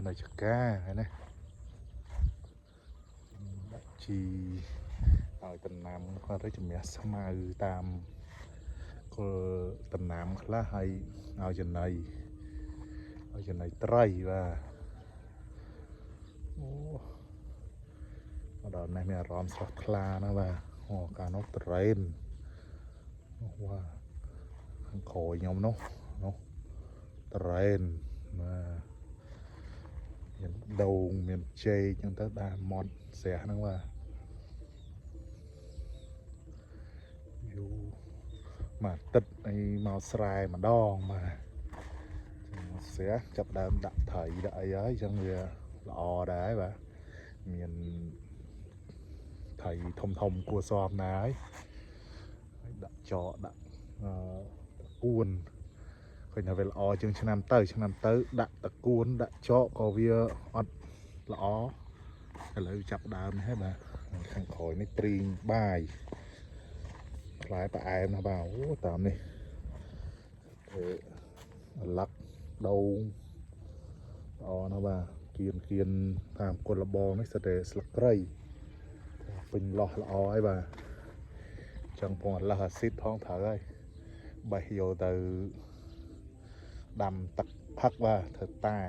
នៅចកាហើយណាដាក់ជីឲ្យដំណាំគាត់ទៅជំនះស្មៅតាមគល់ដំណាំខ្លះហើយឲ្យចំណីឲ្យចំណីត្រីបាទអូមកដល់នេះមានអារម្មណ៍ស្រស់ថ្លាណាស់បាទអូកាលនោះត្រេនអូវ៉ាខាងក្រោយខ្ញុំនោះនោះត្រេនបាទមានដូងមានចេកចឹងទៅដាក់មាត់ស្រះហ្នឹងបាទយូរមួយអាទិត្យអីមកស្រែម្ដងបាទចឹងមកស្រះចាប់ដើមដាក់ត្រីដាក់អីហើយចឹងវាល្អដែរបាទមានត្រីធំធំគួរសមណាស់ហើយហើយដាក់ចកដាក់អឺតកួនឃើញថាវាល្អជាងឆ្នាំទៅឆ្នាំទៅដាក់តកួនដាក់ចកក៏វាអត់ល្អឥឡូវចាប់ដើមនេះហើយបាទខាងក្រោយនេះព្រីងបាយផ្លែផ្អែមណាស់បាទអូតាមនេះធ្វើអាឡឹកដូងល្អណាស់បាទគៀនគៀនតាមគុលលបងនេះសិតតែស្លឹកគ្រៃពេញលោះល្អហើយបាទចឹងផងអាឡឹកអាស៊ីតផងត្រូវហើយបេះយកទៅដាំទឹកផឹកបាទធ្វើតែ